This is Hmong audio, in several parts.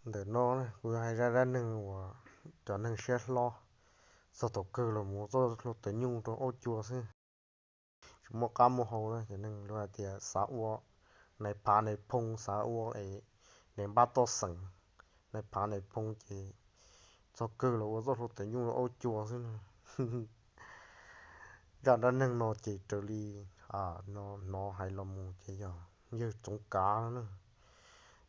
Ntawm no kuv yuav hais zaj dab neeg uas cov neeg siab hlob txog thaum kawg los mus txoj hlua tawv nyuj rau aub cua xwb. Tsis muaj qab muaj hau na, cov neeg luag hais tias xav ua nais phav nais phoo, xav ua es nais npab toj xeem, nais phav nais phoo ces txog kawg los ua txoj hlua tawv nyuj rau aub cua xwb na. Zaj dab neeg no ces raws li no hnov hais los mus ces yog yawg Txoov Kav na.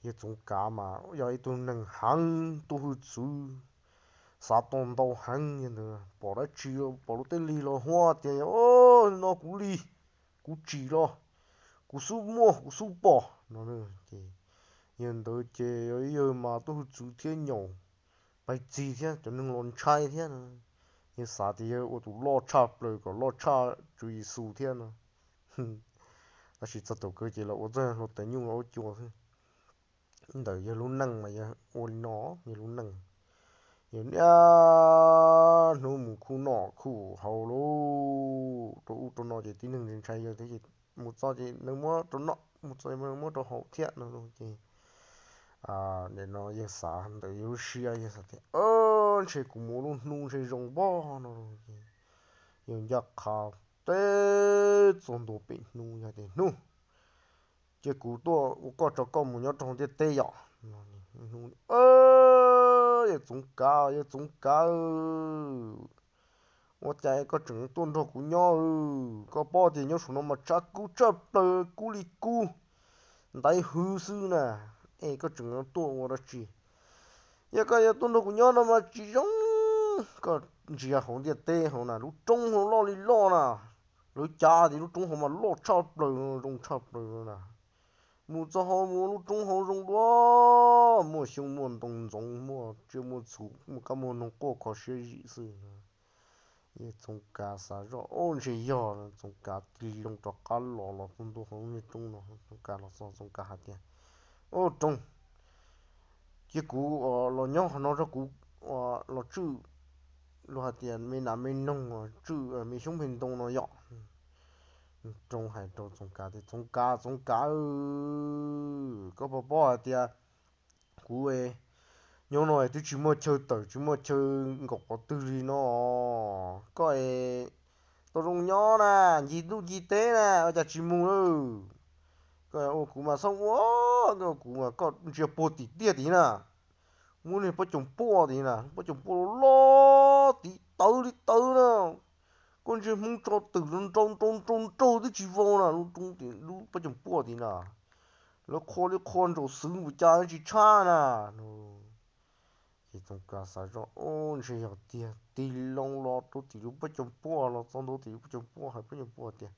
Yawg Txoov Kav mas yog ib tug neeg heev, tub hwj txwv, xav tau ntau heev. Yawg ntawd pom dab tsi, pom lub teb lig los huab tias, Au, no kuv li, kuv tsim los, kuv xub muaj kuv xub pom no. Ces yawg ntawd ces yog ib yawg mas tub hwj txwv thiab nyaum pais txig thiab cov neeg los ntshai thiab no. Yawg xav tias yawg ua tus loj tshaj plaws kom loj tshaj Tswv Yexus thiab no. Tab sis txog thaum kawg ces los ua txoj hlua tawv nyuj rau aub cua xwb. Ntawm yawg lub neej mas yawg ua li no, yawg lub neej, yawg niaj hnub mus khuj noj khuj haus lauj, rau ub rau no ces tib neeg ntshai yawg thiab ces mus txog ces nws muab rau noj, mus txog ces nws muab rau haus thiab no ces nim no yawg xav ntawm yawg lub siab, yawg xav tias, Ntshe kuv mus ua lub hnub ntshe zoo npog no ces yawg ncaj qha teb txog ntua pem hnub, yawg tias, Hnub, cia kuv tuaj ua koj tso koj mus nyob rau hauv ntiaj teb yom. Yawg Txoov Kav, yawg Txoov Kav, ua cas koj tseem tuaj nrog kuv nyob? Koj paub tias nyob saum no mas tshav kub tshaj plaws, kub li kub ntaiv hwv xwb na, es koj tseem tuaj ua dab tsi? Yog koj yuav tuaj nrog kuv nyob no mas tsis zoo. Koj ntsia hauv ntiaj teb hauv na, lub roob hauv loj li loj na, lawv cav tias lub roob hauv mas loj tshaj plaws, zoo tshaj plaws na. Mus txog hauv mus ua lub roob hauv zoo dua, muaj xyoob muaj ntoo ntxoov, muaj tsiaj muaj txhu, muaj kab muaj noog quaj kho siab zim xwb. Yawg Txoov Kav xav zoj, Au, ntshe yog. Txoov Kav tig loo rov qab los, los txog ntua hauv niag roob no, Txoov Kav los txog, Txoov Kav hais tias, Au, roob, cia kuv los nyob qhov no rau kuv los tswj, luag hais tias me nas me noog, tswj me xyoob me ntoo no yom. Roob hais rau Txoov Kav tias, Txoov Kav, Txoov Kav, koj puas paub hais tias kuv nyob no twb tsis muaj chaw tawm tsis muaj chaw nkaum qhov twg li no. Koj es tau zoo nyob na, ncig ntuj ncig teb na, ua cas tsis mus lawm? Koj ua kuv mas txhob ua, koj ua kuv mas koj ntsia puag tim tiaj tid na, muaj niag pob coom puaj tid na, pob coom puaj loj loj tid tawv li tawv na. Koj ntsia hmoov tso twm nrau nrau nrau nrau twb tsis vau na, lub roob, lub pob coom puaj tid na. Lawv qhuas li qhuas ntsaum xwb npaum cas tsis tshab na. Ces Txoov Kav xav zoj, Ub, ntshe yog tiag. Tig loo los rau tim lub pob coom puaj, los txog ntua tim lub pob coom puaj, hais pob coom puaj tias,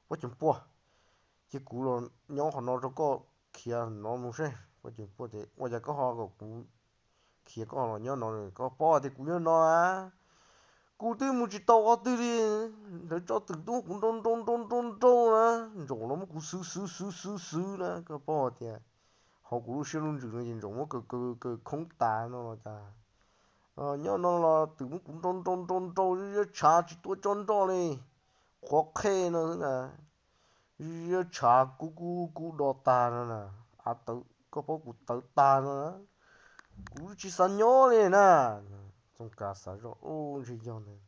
Pob coom puaj, cia kuv los nyob qhov no rau koj khiav no mus seb. Pob coom puaj tias, Ua cas koj ho kom kuv khiav koj los nyob no? Koj paub tias kuv nyob no a, kuv twb mus tsis tau qhov twg li. Lawv tso twm tuaj kuv nrau nrau nrau nrau nrau na, ntsaum los muab kuv xwv xwv xwv xwv xwv na. Koj paub tias hauv kuv lub siab lub ntsws no ces ntsaum muab kaw kaw kaw khoob tas no los cas. Nyob no los twm muab kuv nrau nrau nrau nrau, yuav tshav tsis tuaj tsob nroj li, qhuav qhej no xwb na. Yuav tshav kub kub kub do tag no na, av tawv, koj paub kuv tawv tag no na, kuv tsis xav nyob li na. Txoov Kav xav zoj, Ub, ntshe yog ntag.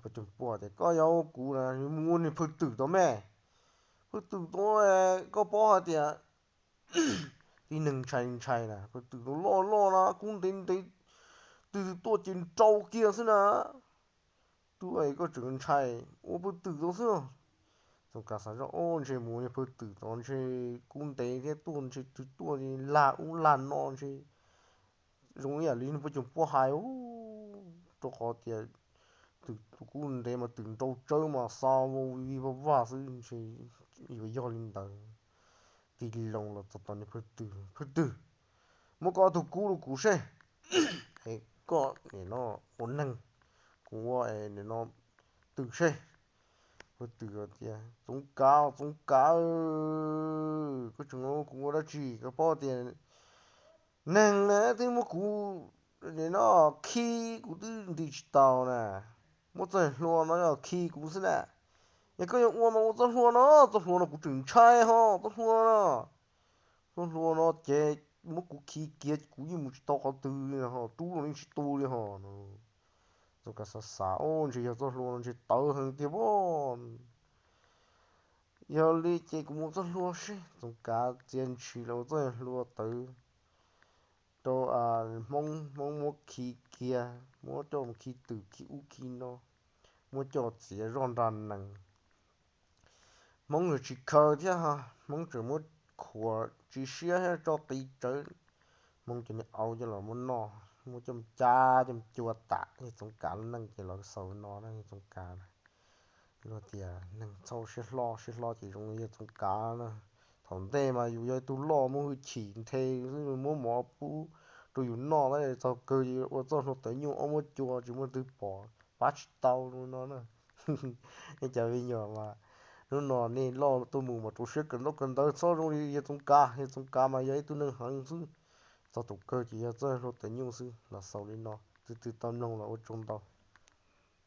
Pob coom puaj tias, Koj yog ua kuv na, mus ua niag phawj twm tod me. Phawj twm tod, koj paub hais tias tib neeg ntshai ntshai na, phawj twm tod loj loj na, kub ntev ntev, twg tuaj ces nrau kiag xwb na. Twb koj tseem ntshai, ua phawj twm tod xwb. Txoov Kav xav zoj, Ub, ntshe mus ua niag phawj twm tod ntshe kub ntev thiab, tuaj ntshe twg tuaj lag ub lag no ntshe zoo ib yam li niag pob coom puaj hais, rau qhov tias twm kub ntev mas twm nrau tsawb mas xa vau vij vag vag xwb, ntshe yuav yog li ntawd. Tig loo los txog tom niag phawj twm, Phawj twm, muab koj ob tug kub rau kuv seb, es koj nim no ua neeg, kuv ua nim no twm seb. Phawj twm tias, Txoov Kav, Txoov Kav, koj tseem ua kuv ua dab tsi? Koj paub tias neeg na twb muab kuv nim no khi, kuv twb nti tsis tau na, muab txoj hlua no khi kuv xwb na. Yog koj yuav ua mas ua txoj hlua no, txoj hlua no kuv tseem ntshai ho, txoj hlua no, txoj hlua no ces muab kuv khi kiag kuv yeej mus tsis tau qhov twg li ho, rub los yeej tsis tu li ho no. Txoov Kav xav xav, Ub, ntshe yog txoj hlua no ntshe tawv heev tiag pob. Yog li ces kuv mus txoj hlua seb. Txoov Kav txia ntshis los ua txoj hlua tawv rau Hmoob, Hmoob muab khi kiag, muab coj mus khi twm khi ub khi no, muab coj txiav zoj nra nees. Hmoob nws tsis khaws thiab, Hmoob tseem muab khuam tsis siab thiab tso qis tsawv. Hmoob cov niag aub coj los muab noj, muab coj cab coj cua tas. Yawg Txoov Kav lub neej ces los xaus li no na, yawg Txoov Kav. Luag tias neeg txhob siab hlob, siab hlob ces zoo li yawg Txoov Kav na. Thaum ntej mas yus yog ib tug loj muaj hwj chim nthe xwb, muab mov pub rau yus noj, txog kawg ua txoj hlua tawv nyuj ob muab cua tsis muaj leej twg pom, pab tsis tau no na. Nej cov me nyuam mas hnub no nej loj tuaj mus mas rau siab kawm ntaub kawm ntawv, txhob zoo li yawg Txoov Kav. Yawg Txoov Kav mas yog ib tug neeg heev xwb. Txog thaum kawg ces yog txoj hlua tawv nyuj xwb. Los xaus li no, leej twg tau mloog los ua tsaug ntau.